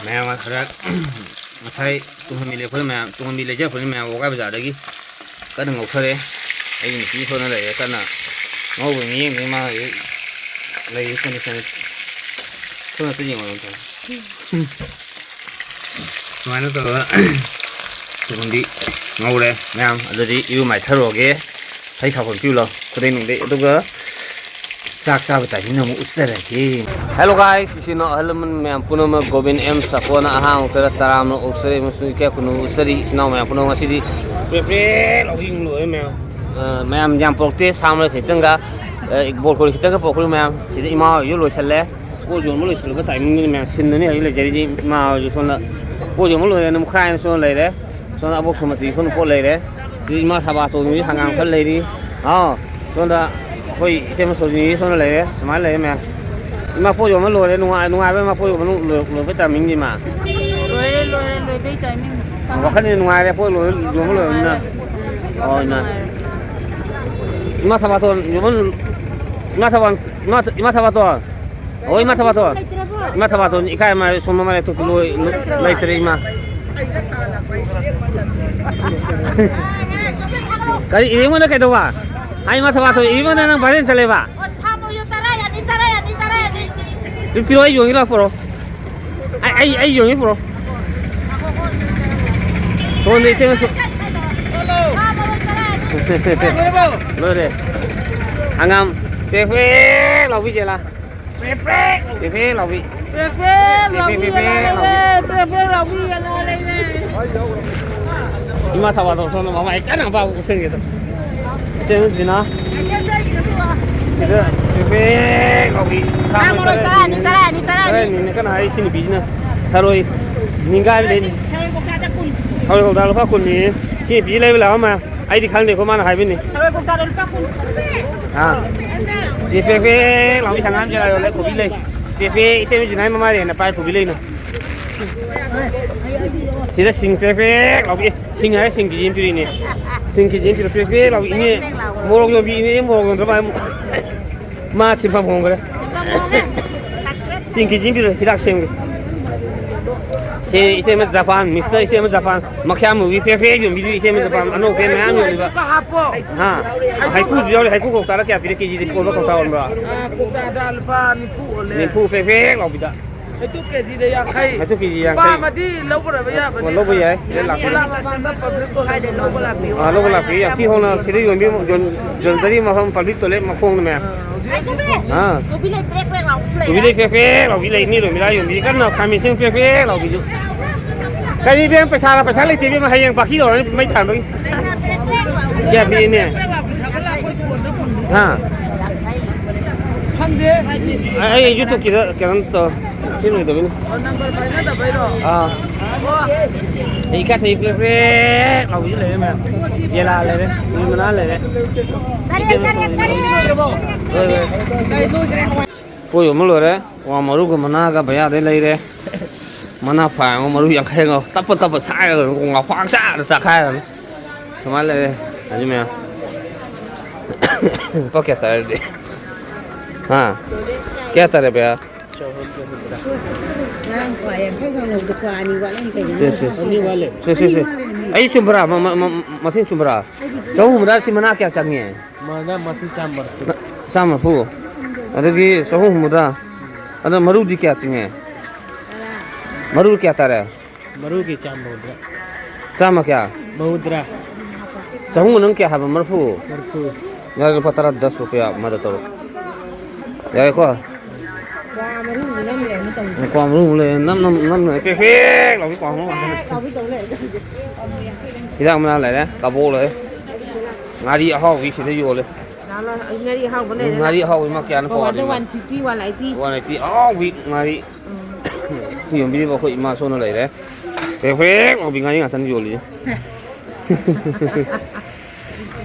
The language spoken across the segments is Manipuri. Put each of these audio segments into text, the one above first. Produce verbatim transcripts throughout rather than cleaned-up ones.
ꯃꯌꯥꯝ ꯈꯔ ꯉꯁꯥꯏ ꯇꯨꯡꯍꯟꯕꯤ ꯂꯩꯔꯛꯄꯗ ꯃꯌꯥꯝ, ꯇꯨꯡꯍꯟꯕꯤ ꯂꯩꯖꯔꯛꯄꯅꯤ ꯃꯌꯥꯝ, ꯋꯥꯒꯥꯏ ꯕꯖꯥꯔꯗꯒꯤ ꯀꯟꯅ ꯉꯧꯊꯔꯦ꯫ ꯑꯩꯒꯤ ꯅꯨꯄꯤ ꯁꯣꯝꯗ ꯂꯩꯔꯦ, ꯀꯟꯅ ꯉꯧꯕ ꯌꯦꯡꯗꯣꯏꯅꯤ꯫ ꯃꯥ ꯍꯧꯖꯤꯛ ꯂꯩꯔꯤ ꯀꯟꯗꯤꯁꯟ ꯁꯣꯝꯗ ꯌꯦꯡꯉꯣ ꯑꯝꯇ꯫ ꯁꯨꯃꯥꯏꯅ ꯇꯧꯔꯒ ꯇꯨꯡꯍꯟꯕꯤ ꯉꯧꯔꯦ ꯃꯌꯥꯝ꯫ ꯑꯗꯨꯗꯤ ꯏꯔꯨ ꯃꯥꯏꯊꯔꯨꯔꯒꯦ꯫ ꯍꯩ ꯁꯥꯄꯣꯟ ꯄꯤꯌꯨ ꯂꯥꯎ, ꯈꯨꯗꯩ ꯅꯨꯡꯗꯩ꯫ ꯑꯗꯨꯒ ꯆꯥꯛ ꯆꯥꯕ ꯇꯥꯏꯃꯤꯡ ꯑꯃꯨꯛ ꯎꯠꯆꯔꯒꯦ꯫ Hello guys, ꯏꯆꯤꯟ ꯏꯅꯥꯎ ꯑꯍꯜ ꯂꯃꯟ ꯃꯌꯥꯝ ꯄꯨꯝꯅꯃꯛ, ꯒꯣꯕꯤꯟ ꯑꯦꯝ ꯁꯥꯄꯣꯟꯅ ꯑꯍꯥꯡꯕ ꯈꯔ ꯇꯔꯥꯝꯅ ꯑꯣꯛꯆꯔꯤ ꯑꯃꯁꯨꯡ ꯏꯀꯥꯏ ꯈꯨꯝꯅꯕ ꯎꯠꯆꯔꯤ꯫ ꯏꯆꯤꯟ ꯏꯅꯥꯎ ꯃꯌꯥꯝ ꯄꯨꯝꯅꯃꯛ ꯉꯁꯤꯗꯤ ꯄ꯭ꯔꯦ ꯄ꯭ꯔꯦ ꯂꯥꯎꯕꯤ ꯂꯣꯏꯔꯦ ꯃꯌꯥꯝ꯫ ꯑ, ꯃꯌꯥꯝ ꯌꯥꯝ ꯄꯨꯔꯛꯇꯦ, ꯁꯥ ꯃꯔꯣꯏ ꯈꯤꯇꯪꯒ, ꯑ, ꯕꯣꯔ ꯈꯣꯏ ꯈꯤꯇꯪꯒ ꯄꯨꯔꯛꯄꯅꯤ ꯃꯌꯥꯝ꯫ ꯁꯤꯗ ꯏꯃꯥ ꯍꯣꯏꯁꯨ ꯂꯣꯏꯁꯤꯜꯂꯦ꯫ ꯄꯣꯠ ꯌꯣꯟꯕ ꯂꯣꯏꯁꯤꯜꯂꯒ ꯇꯥꯏꯃꯤꯡꯗꯨꯅꯤ ꯃꯌꯥꯝ, ꯁꯤꯟꯗꯅꯤ ꯍꯧꯖꯤꯛ ꯂꯩꯖꯔꯤꯗꯤ꯫ ꯏꯃꯥ ꯍꯣꯏꯁꯨ ꯁꯣꯝꯗ ꯄꯣꯠ ꯌꯣꯟꯕ ꯂꯣꯏꯔꯦꯅ ꯃꯨꯛꯈꯥꯏꯅ ꯁꯣꯝꯗ ꯂꯩꯔꯦ꯫ ꯁꯣꯝꯗ ꯑꯕꯣꯛ ꯁꯨꯃꯇꯤ ꯁꯣꯝꯗ ꯄꯣꯠ ꯂꯩꯔꯦ꯫ ꯁꯤꯗ ꯏꯃꯥ ꯊꯕꯥꯇꯣꯟꯒꯤ ꯍꯪꯒꯥꯝ ꯈꯔ ꯂꯩꯔꯤ꯫ ꯑꯥꯎ, ꯁꯣꯝꯗ ꯑꯩꯈꯣꯏ ꯏꯇꯩꯃ ꯁꯣꯖꯤꯅꯤ ꯁꯣꯝꯗ ꯂꯩꯔꯦ꯫ ꯁꯨꯃꯥꯏꯅ ꯂꯩꯔꯦ ꯃꯌꯥꯝ꯫ ꯏꯃꯥ ꯄꯣꯠ ꯌꯣꯟꯕ ꯂꯣꯏꯔꯦ꯫ ꯅꯨꯡꯉꯥꯏ-, ꯅꯨꯡꯉꯥꯏꯕ ꯏꯃꯥ ꯄꯣꯠ ꯌꯣꯟꯕ ꯂꯣꯏ-, ꯂꯣꯏꯕ ꯇꯥꯏꯃꯤꯡꯅꯤ ꯏꯃꯥ꯫ ꯂꯣꯏꯔꯦ, ꯂꯣꯏꯔꯦ, ꯂꯣꯏꯕꯩ ꯇꯥꯏꯃꯤꯡ꯫ ꯋꯥꯈꯜꯗꯤ ꯅꯨꯡꯉꯥꯏꯔꯦ ꯄꯣꯠ ꯂꯣꯏ-, ꯌꯣꯟꯕ ꯂꯣꯏꯔꯕꯅꯤꯅ꯫ ꯅꯨꯡꯉꯥꯏꯔꯦ꯫ ꯑꯣ, ꯏꯃꯥ꯫ ꯅꯨꯡꯉꯥꯏꯔꯦ꯫ ꯏꯃꯥ ꯊꯕꯥꯇꯣꯟ ꯌꯣꯟꯕ, ꯏꯃꯥ ꯊꯕꯥ-, ꯏꯃꯥ ꯊ-, ꯏꯃꯥ ꯊꯕꯥꯇꯣꯟ꯫ ꯑꯣ, ꯏꯃꯥ ꯊꯕꯥꯇꯣꯟ꯫ ꯂꯩꯇ꯭ꯔꯕꯣ? ꯏꯃꯥ ꯊꯕꯥꯇꯣꯟ, ꯏꯀꯥꯏ ꯃꯥ ꯁꯣꯝ ꯃꯃꯥ ꯂꯩꯊꯣꯛꯈꯤ ꯂꯣꯏ-, ꯂꯩꯇ꯭ꯔꯦ ꯏꯃꯥ꯫ ꯀꯔꯤ ꯏꯕꯦꯝꯃꯅ ꯀꯩꯗꯧꯕ? ꯍꯥꯏ, ꯏꯃꯥ ꯊꯕꯥꯇꯣꯟ, ꯏꯕꯦꯝꯃꯅ ꯅꯪ viral ꯆꯠꯂꯦꯕ? ꯑꯣ, ꯁꯥ ꯃꯔꯣꯏꯗꯣ ꯇꯔꯥ ꯌꯥꯅꯤ, ꯇꯔꯥ ꯌꯥꯅꯤ, ꯇꯔꯥ ꯌꯥꯅꯤ꯫ ꯑꯗꯨ ꯄꯤꯔꯛꯑꯣ, ꯑꯩ ꯌꯣꯟꯒꯦ ꯂꯥꯛꯄ꯭ꯔꯣ? ꯑꯩ, ꯑꯩ, ꯑꯩ ꯌꯣꯟꯒꯦ ꯄꯨꯔꯛꯑꯣ꯫ ꯁꯣꯝꯗ ꯏꯇꯩꯃꯁꯨ꯫ ꯁꯥ ꯃꯔꯣꯏ ꯇꯔꯥ ꯌꯥꯅꯤ꯫ ꯂꯣꯏꯔꯦ꯫ ꯍꯪꯒꯥꯝ ꯄꯦꯛ ꯄꯦꯛ ꯂꯥꯎꯕꯤ ꯆꯦꯂꯥ꯫ ꯄꯦ ꯄꯦ ꯂꯥꯎꯕꯤ꯫ ꯄꯦ ꯄꯦ ꯂꯥꯎꯕꯤ ꯄꯦ ꯄꯦ ꯌꯦꯂꯥ ꯂꯥꯎꯕꯤ꯫ ꯂꯩꯔꯦ, ꯄꯦ ꯄꯦ ꯂꯥꯎꯕꯤ ꯌꯦꯂꯥ ꯂꯩꯔꯦ꯫ ꯏꯃꯥ ꯊꯕꯥꯇꯣꯟ ꯁꯣꯝꯗ ꯃꯃꯥꯏ ꯀꯟꯅ ꯑꯄꯥꯕ ꯎꯠꯁꯟꯒꯦ ꯇꯧ꯫ ꯏꯇꯩꯃ ꯖꯤꯅꯥ꯫ ꯁꯤꯗ ꯄꯦ ꯄꯦ ꯂꯥꯎꯕꯤ꯫ ꯁꯥ ꯃꯔꯣꯏ ꯇꯔꯥꯅꯤ, ꯇꯔꯥꯅꯤ, ꯇꯔꯥꯅꯤ꯫ ꯇꯔꯥꯅꯤꯅ ꯀꯟꯅ ꯍꯥꯏ ꯁꯤ ꯅꯨꯄꯤꯁꯤꯅ꯫ ꯊꯔꯣꯏ ꯅꯤꯡꯒꯥꯏ ꯂꯩꯅꯤ꯫ ꯊꯔꯣꯏ ꯀꯧꯇꯥꯗ ꯀꯨꯟ꯫ ꯊꯔꯣꯏ ꯀꯧꯇꯥ ꯂꯨꯄꯥ ꯀꯨꯟꯅꯤ꯫ ꯁꯤ ꯅꯨꯄꯤ ꯂꯩꯕ ꯂꯥꯛꯑꯣ ꯃꯥ꯫ ꯑꯩꯗꯤ ꯈꯪꯗꯦꯀꯣ, ꯃꯥꯅ ꯍꯥꯏꯕꯅꯤ꯫ ꯊꯔꯣꯏ ꯀꯧꯇꯥꯗ ꯂꯨꯄꯥ ꯀꯨꯟ꯫ ꯑꯥ꯫ ꯁꯤ ꯄꯦꯛ ꯄꯦꯛ ꯂꯥꯎꯕꯤ ꯍꯪꯒꯥꯝ ꯆꯦꯔꯥ ꯌꯣꯜꯂꯦ, ꯀꯣꯕꯤ ꯂꯩ꯫ ꯄꯦꯛ ꯄꯦꯛ, ꯏꯇꯩꯃ ꯖꯤꯅꯥꯏ ꯃꯃꯥꯏꯗ ꯍꯦꯟꯅ ꯄꯥꯏ ꯀꯣꯕꯤ ꯂꯩꯅ꯫ ꯁꯤꯗ ꯁꯤꯡ ꯄꯦꯛ ꯄꯦꯛ ꯂꯥꯎꯕꯤ꯫ ꯁꯤꯡ ꯍꯥꯏꯔ ꯁꯤꯡ ꯀꯦꯖꯤ ꯑꯃ ꯄꯤꯔꯤꯅꯦ꯫ ꯁꯤꯡ ꯀꯦꯖꯤ ꯑꯃ ꯄꯤꯔꯣ, ꯄꯦꯛ ꯄꯦꯛ ꯂꯥꯎꯕꯤ꯫ ꯏꯅꯦ ꯃꯣꯔꯣꯛ ꯌꯣꯟꯕꯤ ꯏꯅꯦ, ꯃꯣꯔꯣꯛ ꯌꯣꯟꯗ꯭ꯔ ꯃꯥꯜꯂꯦ꯫ ꯃꯥ ꯁꯤꯟꯐꯝ ꯍꯣꯡꯈ꯭ꯔꯦ꯫ ꯁꯤꯡ ꯀꯦꯖꯤ ꯑꯃ ꯄꯤꯔꯣ, ꯍꯤꯗꯥꯛ ꯁꯦꯝꯒꯦ꯫ ꯁꯤ ꯏꯇꯩꯃ ꯖꯄꯥꯟ, ꯃꯤꯁꯇꯔ ꯏꯇꯩꯃ ꯖꯄꯥꯟ, ꯃꯈ꯭ꯌꯥꯝ ꯃꯨꯕꯤ ꯐꯦ ꯐꯦ ꯌꯣꯟꯕꯤꯗꯨ ꯏꯇꯩꯃ ꯖꯄꯥꯟ, ꯑꯅꯧꯕ ꯐꯦ ꯃꯌꯥꯝ ꯌꯣꯜꯂꯤꯕ꯫ ꯍꯥꯞꯄꯣ꯫ ꯍꯥ? ꯍꯩꯀꯨꯁꯨ ꯌꯥꯎꯔꯤ, ꯍꯩꯀꯨ ꯀꯧꯇꯥꯗ ꯀꯌꯥ ꯄꯤꯔꯦ? ꯀꯦꯖꯤꯗ ꯀꯣꯟꯕ ꯀꯧꯇꯥ ꯑꯣꯟꯕ꯭ꯔꯣ? ꯑꯥ, ꯀꯧꯇꯥꯗ ꯂꯨꯄꯥ ꯅꯤꯐꯨ ꯑꯣꯜꯂꯦ꯫ ꯅꯤꯐꯨ ꯐꯦ ꯐꯦ ꯂꯥꯎꯕꯤꯗ꯫ ꯍꯩꯇꯨꯞ ꯀꯦꯖꯤꯗ ꯌꯥꯡꯈꯩ꯫ ꯍꯩꯇꯨꯞ ꯀꯦꯖꯤ ꯌꯥꯡꯈꯩ꯫ ꯄꯥꯝꯃꯗꯤ ꯂꯧꯒꯗꯕ ꯌꯥꯕꯅꯤ꯫ ꯑꯣ, ꯂꯧꯕ ꯌꯥꯏ꯫ ꯁꯤꯗ ꯂꯥꯛꯄꯤꯌꯨ꯫ ꯄꯣꯂꯥ ꯃꯃꯥꯡꯗ ꯄꯕ꯭ꯂꯤꯛ ꯁ꯭ꯋꯥꯏꯗ ꯂꯧꯕ ꯂꯥꯛꯄꯤꯌꯨ꯫ ꯑꯥ, ꯂꯧꯕ ꯂꯥꯛꯄꯤꯌꯨ꯫ ꯌꯥꯝ ꯊꯤ ꯍꯣꯡꯅ ꯁꯤꯗ ꯌꯣꯟꯕꯤ-, ꯌꯣꯟ-, ꯌꯣꯟꯖꯔꯤ ꯃꯐꯝ ꯄꯕ꯭ꯂꯤꯛ ꯇꯣꯏꯂꯦꯠ ꯃꯈꯣꯡꯗ ꯃꯌꯥꯝ꯫ ꯑꯥ꯫ ꯀꯣꯕꯤ ꯂꯩ ꯄ꯭ꯔꯦꯛ ꯄ꯭ꯔꯦꯛ ꯂꯥꯎꯕꯤ ꯂꯩ꯫ ꯀꯣꯕꯤ ꯂꯩ ꯄ꯭ꯔꯦꯛ ꯄ꯭ꯔꯦꯛ ꯂꯥꯎꯕꯤ ꯂꯩ꯫ ꯃꯤ ꯂꯣꯏ ꯃꯤꯂꯥ ꯌꯣꯟꯕꯤ ꯀꯟꯅ ꯈꯥꯃꯦꯟ ꯑꯁꯤꯟ ꯄ꯭ꯔꯦꯛ ꯄ꯭ꯔꯦꯛ ꯂꯥꯎꯕꯤꯁꯨ꯫ ꯀꯔꯤ ꯏꯕꯦꯝ, ꯄꯩꯁꯥꯔ ꯄꯩꯁꯥ ꯂꯩꯇꯦ ꯏꯕꯦꯝ, ꯍꯌꯦꯡ ꯄꯥꯀꯤ ꯇꯧꯔꯅꯤ ꯃꯩ ꯊꯥꯟꯕꯒꯤ꯫ ꯀꯌꯥ ꯄꯤꯔꯤꯅꯦ? ꯍꯥ? ꯈꯪꯗꯦ꯫ ꯑꯩ, ꯑꯩ YouTube ꯀꯤꯗ ꯀꯩꯅꯣ ꯇꯧ-, ꯁꯦꯝꯂꯣꯏꯗꯕꯅꯤ꯫ ꯑꯣ, ꯅꯝꯕꯔ ꯄꯥꯏꯅꯗꯕꯩꯔꯣ? ꯑꯥ꯫ ꯑꯣ꯫ ꯑꯩ ꯏꯀꯥ ꯊꯩ ꯄ꯭ꯔꯦꯛ ꯄ꯭ꯔꯦꯛ ꯂꯥꯎꯕꯤꯁꯨ ꯂꯩꯔꯦ ꯃꯌꯥꯝ꯫ ꯌꯦꯂꯥ ꯂꯩꯔꯦ, ꯅꯨꯃꯤꯠ ꯃꯅꯥ ꯂꯩꯔꯦ꯫ ꯇꯔꯦꯠ, ꯇꯔꯦꯠ, ꯇꯔꯦꯠ꯫ ꯍꯣꯏ, ꯍꯣꯏ꯫ ꯀꯩ ꯂꯣꯏꯈ꯭ꯔꯦ ꯍꯋꯥꯏ? ꯄꯣꯠ ꯌꯣꯟꯕ ꯂꯣꯏꯔꯦ꯫ ꯀ꯭ꯋꯥ ꯃꯔꯨꯒ ꯃꯅꯥꯒ ꯕꯌꯥꯗꯩ ꯂꯩꯔꯦ꯫ ꯃꯅꯥ ꯐꯥ ꯑꯃ, ꯃꯔꯨ ꯌꯥꯡꯈꯩ ꯑꯃ ꯇꯞꯄ ꯇꯞꯄ ꯁꯥꯏꯔꯒ ꯉꯥꯄꯥꯡ ꯆꯥꯗ ꯆꯥꯈꯥꯏꯔꯅꯤ꯫ ꯁꯨꯃꯥꯏꯅ ꯂꯩꯔꯦ ꯑꯗꯨ ꯃꯌꯥꯝ꯫ ꯂꯨꯄꯥ ꯀꯌꯥ ꯇꯥꯔꯦ ꯑꯗꯨꯗꯤ? ꯍꯥ? ꯀꯌꯥ ꯇꯥꯔꯦ ꯕꯌꯥ? ꯉꯔꯥꯡ ꯀ꯭ꯋꯥ ꯌꯥꯡꯈꯩ ꯈꯛ ꯂꯧꯕꯗ ꯀ꯭ꯋꯥ ꯑꯅꯤ ꯋꯥꯠꯂꯦꯅ ꯀꯩꯒꯤꯅꯣ? ꯁꯦ, ꯁꯦ, ꯁꯦ꯫ ꯑꯅꯤ ꯋꯥꯠꯂꯦ꯫ ꯁꯦ, ꯁꯦ, ꯁꯦ꯫ ꯑꯅꯤ ꯋꯥꯠꯂꯦꯅꯦ꯫ ꯑꯩ ꯆꯨꯝꯕ꯭ꯔꯥ? ꯃ-, ꯃ-, ꯃ-, ꯃꯁꯤꯡ ꯆꯨꯝꯕ꯭ꯔꯥ? ꯆꯍꯨꯝ ꯍꯨꯝꯗ꯭ꯔꯥ ꯁꯤ ꯃꯅꯥ ꯀꯌꯥ ꯆꯪꯉꯤ? ꯃꯅꯥ ꯃꯁꯤꯡ ꯆꯥꯝꯃ ꯃꯔꯐꯨ꯫ ꯆꯥꯝꯃ ꯃꯔꯐꯨ? ꯑꯗꯨꯗꯤ ꯆꯍꯨꯝ ꯍꯨꯝꯐꯨꯇꯔꯥ? ꯑꯗꯣ ꯃꯔꯨꯗꯤ ꯀꯌꯥ ꯆꯤꯡꯉꯦ? ꯃꯔꯨ ꯀꯌꯥ ꯇꯥꯔꯦ? ꯃꯔꯨꯒꯤ ꯆꯥꯝꯃ ꯃꯧꯗ꯭ꯔꯥ꯫ ꯆꯥꯝꯃ ꯀꯌꯥ? ꯃꯧꯗ꯭ꯔꯥ꯫ ꯆꯍꯨꯝ ꯅꯪ ꯀꯌꯥ ꯍꯥꯏꯕ? ꯃꯔꯐꯨ? ꯃꯔꯐꯨ꯫ ꯌꯥꯔꯦ, ꯂꯨꯄꯥ ꯇꯔꯥ, ꯗꯁ ꯔꯨꯄꯤꯌꯥ ꯃꯗ ꯇꯧꯔꯣ꯫ ꯌꯥꯔꯦꯀꯣ? ꯀ꯭ꯋꯥ ꯃꯔꯨ ꯑꯃꯨꯛ ꯂꯩꯔꯦ꯫ ꯅꯝ, ꯅꯝ, ꯅꯝ, ꯄꯦꯛ, ꯄꯦꯛ ꯂꯥꯎꯕꯤ ꯀ꯭ꯋꯥ ꯃꯔꯨ ꯉꯥꯛꯇꯅꯦ꯫ ꯍꯤꯗꯥꯛ ꯃꯅꯥ ꯂꯩꯔꯦ, ꯀꯕꯣꯛ ꯂꯩꯔꯦ, ꯉꯥꯔꯤ ꯑꯍꯥꯎꯕꯤ ꯁꯤꯗ ꯌꯣꯜꯂꯦ꯫ ꯉꯥꯔꯤ ꯑꯍꯥꯎꯕ ꯂꯩꯔꯦ꯫ ꯉꯥꯔꯤ ꯑꯍꯥꯎꯕꯤ ꯃꯈꯜ ꯀꯌꯥꯅꯣ ꯀꯧꯔꯤꯕ? One fifty, one eighty. One eighty ꯑꯍꯥꯎꯕꯤ ꯉꯥꯔꯤ꯫ ꯎꯝ꯫ ꯌꯣꯟꯕꯤꯔꯤꯕ ꯑꯩꯈꯣꯏ ꯏꯃꯥ ꯁꯣꯅ ꯂꯩꯔꯦ꯫ ꯄ꯭ꯔꯦꯛ ꯄ꯭ꯔꯦꯛ ꯂꯥꯎꯕꯤ ꯉꯥꯔꯤ ꯉꯥꯛꯇꯅꯤ ꯌꯣꯜꯂꯤꯁꯦ꯫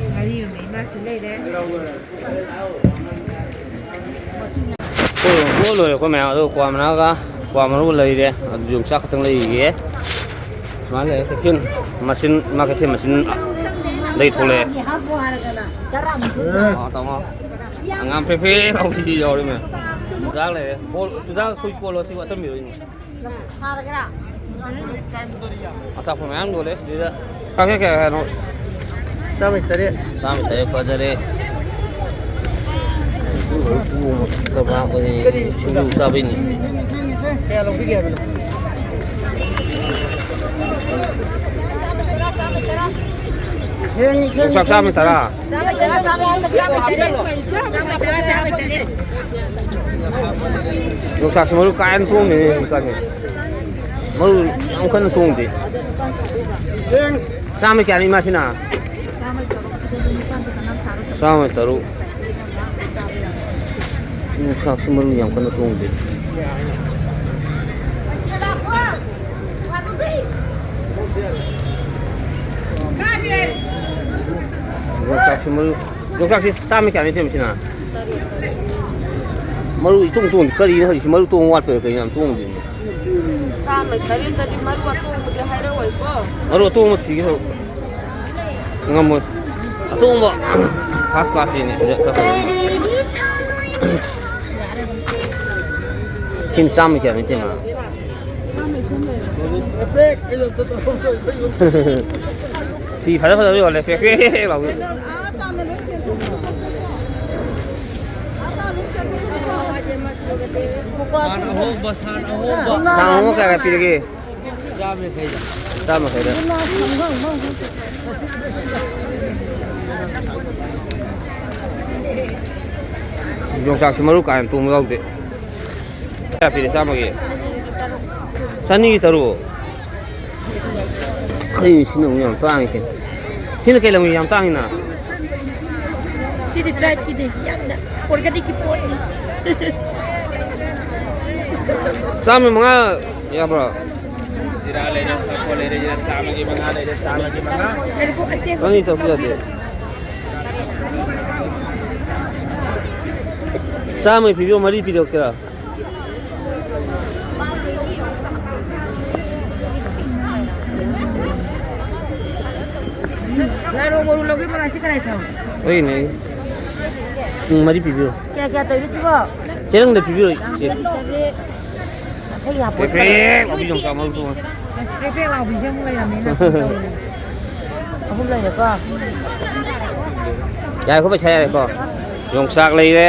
ꯉꯥꯔꯤ ꯌꯣꯟꯕ ꯏꯃꯥꯁꯨ ꯂꯩꯔꯦ꯫ ꯄꯣꯠ ꯂꯣꯏꯔꯦ ꯑꯩꯈꯣꯏ ꯃꯌꯥꯝ꯫ ꯑꯗꯣ ꯀ꯭ꯋꯥ ꯃꯅꯥꯒ ꯀ꯭ꯋꯥ ꯃꯔꯨꯒ ꯂꯩꯔꯦ꯫ ꯑꯗꯨ ꯌꯣꯡꯆꯥꯛ ꯈꯛꯇꯪ ꯂꯩꯔꯤꯌꯦ꯫ ꯁꯨꯃꯥꯏꯅ ꯂꯩꯔꯦ ꯀꯩꯊꯦꯜ ꯃꯆꯤꯟ, ꯏꯃꯥ ꯀꯩꯊꯦꯜ ꯃꯆꯤꯟ ꯂꯩ ꯊꯣꯛꯂꯛꯑꯦ꯫ ꯑꯥ, ꯇꯥꯃꯣ꯫ ꯍꯪꯒꯥꯝ ꯐꯦ ꯐꯦ ꯂꯥꯎꯕꯤꯁꯤ ꯌꯥꯎꯔꯦ ꯃꯌꯥꯝ꯫ ꯆꯨꯖꯥꯛ ꯂꯩꯔꯦ꯫ ꯀꯣꯜ-, ꯆꯨꯖꯥꯛ ꯁꯣꯏ ꯀꯣꯜꯂꯣ ꯁꯤꯕꯨ ꯑꯆꯝꯕꯤꯔꯣ ꯏꯅꯦ꯫ ꯊꯥꯔꯒꯦꯔꯥ? ꯑꯆꯥꯄꯣꯠ ꯃꯌꯥꯝ ꯌꯣꯜꯂꯦ ꯁꯤꯗ꯫ ꯀꯌꯥ ꯀꯌꯥ ꯍꯥꯏꯅꯣ? ꯆꯥꯝꯃꯩ ꯇꯔꯦꯠ꯫ ꯆꯥꯝꯃꯩ ꯇꯔꯦꯠ ꯐꯖꯔꯦ꯫ ꯀꯔꯤ? ꯁꯤꯡꯖꯨ ꯆꯥꯕꯩꯅꯤ ꯁꯤꯗꯤ꯫ ꯀꯌꯥ ꯂꯧꯕꯤꯒꯦ ꯍꯥꯏꯕꯅꯣ? ꯌꯣꯡꯆꯥꯛ ꯆꯥꯝꯃꯩ ꯇꯔꯥ꯫ ꯆꯥꯝꯃꯩ ꯇꯔꯥ, ꯆꯥꯝꯃꯩ ꯇꯔꯥ, ꯆꯥꯝꯃꯩ ꯇꯔꯥ꯫ ꯌꯣꯡꯆꯥꯛꯁꯤ ꯃꯔꯨ ꯀꯥ ꯍꯦꯟꯅ ꯇꯣꯡꯗꯦꯅꯦ ꯍꯧꯖꯤꯛꯀꯥꯟꯁꯦ꯫ ꯃꯔꯨ ꯌꯥꯝ ꯀꯟꯅ ꯇꯣꯡꯗꯦ꯫ ꯆꯥꯝꯃ ꯀꯌꯥꯅꯤ ꯏꯃꯥꯁꯤꯅ? ꯆꯥꯝꯃ ꯇꯔꯨꯛ꯫ ꯌꯣꯡꯆꯥꯛꯁꯤ ꯃꯔꯨ ꯌꯥꯝ ꯀꯟꯅ ꯇꯣꯡꯗꯦ꯫ ꯌꯣꯡꯆꯥꯛꯁꯤ ꯃꯔꯨ, ꯌꯣꯡꯆꯥꯛꯁꯤ ꯆꯥꯝꯃ ꯀꯌꯥꯅꯤ ꯊꯦꯝꯃꯤꯁꯤꯅ? ꯃꯔꯨ ꯏꯇꯣꯡ ꯇꯣꯡꯗꯦ꯫ ꯀꯔꯤꯅꯣ ꯍꯧꯖꯤꯛꯁꯤ? ꯃꯔꯨ ꯇꯣꯡ ꯋꯥꯠꯄꯩꯔꯥ ꯀꯩꯅꯣ ꯌꯥꯝ ꯇꯣꯡꯗꯦꯅꯦ? ꯆꯥꯝꯃꯩ ꯇꯔꯦꯠꯇꯗꯤ ꯃꯔꯨ ꯑꯇꯣꯡꯕꯗꯤ ꯍꯥꯏꯔꯛꯑꯣꯏꯀꯣ꯫ ꯃꯔꯨ ꯑꯇꯣꯡꯕ ꯊꯤꯒꯦ ꯇꯧꯕ꯫ ꯉꯝꯃꯣꯏ꯫ ꯑꯇꯣꯡꯕ first class ꯁꯤꯅꯤ ꯁꯤꯗ ꯈꯔ ꯐꯖꯕ꯫ ꯁꯤꯅ ꯆꯥꯝꯃ ꯀꯌꯥꯅꯣ ꯏꯇꯩꯃ? ꯐꯤ ꯐꯖ ꯐꯖꯕ ꯌꯣꯜꯂꯦ꯫ ꯄꯦꯛ ꯄꯦꯛ ꯂꯥꯎꯕꯤ꯫ ꯁꯥꯟ ꯑꯍꯣꯡꯕ, ꯁꯥꯟ ꯑꯍꯣꯡꯕ꯫ ꯁꯥꯟ ꯑꯍꯣꯡꯕ ꯀꯌꯥ ꯀꯌꯥ ꯄꯤꯔꯒꯦ? ꯆꯥꯝꯃ ꯌꯥꯡꯈꯩꯗ꯫ ꯆꯥꯝꯃ ꯌꯥꯡꯈꯩꯗ꯫ ꯌꯣꯡꯆꯥꯛꯁꯨ ꯃꯔꯨ ꯀꯥ ꯍꯦꯟꯅ ꯇꯣꯡꯕ ꯌꯥꯎꯗꯦ꯫ ꯀꯌꯥ ꯄꯤꯔꯦ ꯆꯥꯝꯃꯒꯤ? ꯆꯅꯤꯒꯤ ꯇꯔꯨꯛ꯫ ꯀꯩꯅꯣ ꯁꯤꯅ ꯑꯃꯨꯛ ꯌꯥꯝ ꯇꯥꯡꯉꯤ ꯀꯩꯅꯣ? ꯁꯤꯅ ꯀꯩ ꯂꯝꯒꯤ ꯌꯥꯝ ꯇꯥꯡꯉꯤꯅ? ꯁꯤꯗꯤ tribe ꯀꯤꯅꯤ, ꯌꯥꯝꯅ organic ꯀꯤ ꯄꯣꯠꯅꯤ꯫ ꯆꯥꯝꯃ ꯃꯉꯥ ꯌꯥꯕ꯭ꯔꯣ? ꯖꯤꯔꯥ ꯂꯩꯔꯦ, ꯁꯥꯐꯣꯟ ꯂꯩꯔꯦ, ꯖꯤꯔꯥ ꯆꯥꯝꯃꯒꯤ ꯃꯉꯥ ꯂꯩꯔꯦ, ꯆꯥꯝꯃꯒꯤ ꯃꯉꯥ꯫ ꯉꯥꯏꯈꯣ, ꯑꯁꯦꯡꯕ ꯅꯪꯒꯤ ꯇꯧꯕ ꯌꯥꯗꯦ꯫ ꯆꯥꯝꯃꯒꯤ ꯄꯤꯕꯤꯌꯣ, ꯃꯔꯤ ꯄꯤꯔꯛꯀꯦꯔꯥ? ꯂꯥꯏꯔꯣ ꯃꯔꯨ ꯂꯧꯒꯦ, ꯃꯔꯥꯏꯁꯤ ꯀꯔꯥꯏ ꯊꯝ? ꯑꯩꯅꯦ꯫ ꯎꯝ, ꯃꯔꯤ ꯄꯤꯕꯤꯌꯣ꯫ ꯀꯌꯥ ꯀꯌꯥ ꯇꯧꯔꯤꯅꯣ ꯁꯤꯕꯣ? ꯆꯦꯔꯪꯗ ꯄꯤꯕꯤꯌꯣ, ꯏꯆꯦ꯫ ꯄ꯭ꯔꯦꯛ ꯄ꯭ꯔꯦꯛ ꯂꯥꯎꯕꯤ ꯌꯣꯡꯆꯥꯛ ꯃꯔꯨ ꯊꯣꯡꯉꯦ꯫ ꯄ꯭ꯔꯦꯛ ꯄ꯭ꯔꯦꯛ ꯂꯥꯎꯕꯤꯁꯦ ꯑꯃꯨꯛ ꯂꯩꯔꯝꯃꯦ ꯉꯁꯤ ꯇꯧꯔꯤꯁꯦ꯫ ꯑꯍꯨꯝ ꯂꯩꯔꯦꯀꯣ꯫ ꯌꯥꯔꯦꯀꯣ, ꯄꯩꯁꯥ ꯌꯥꯔꯦꯀꯣ꯫ ꯌꯣꯡꯆꯥꯛ ꯂꯩꯔꯦ꯫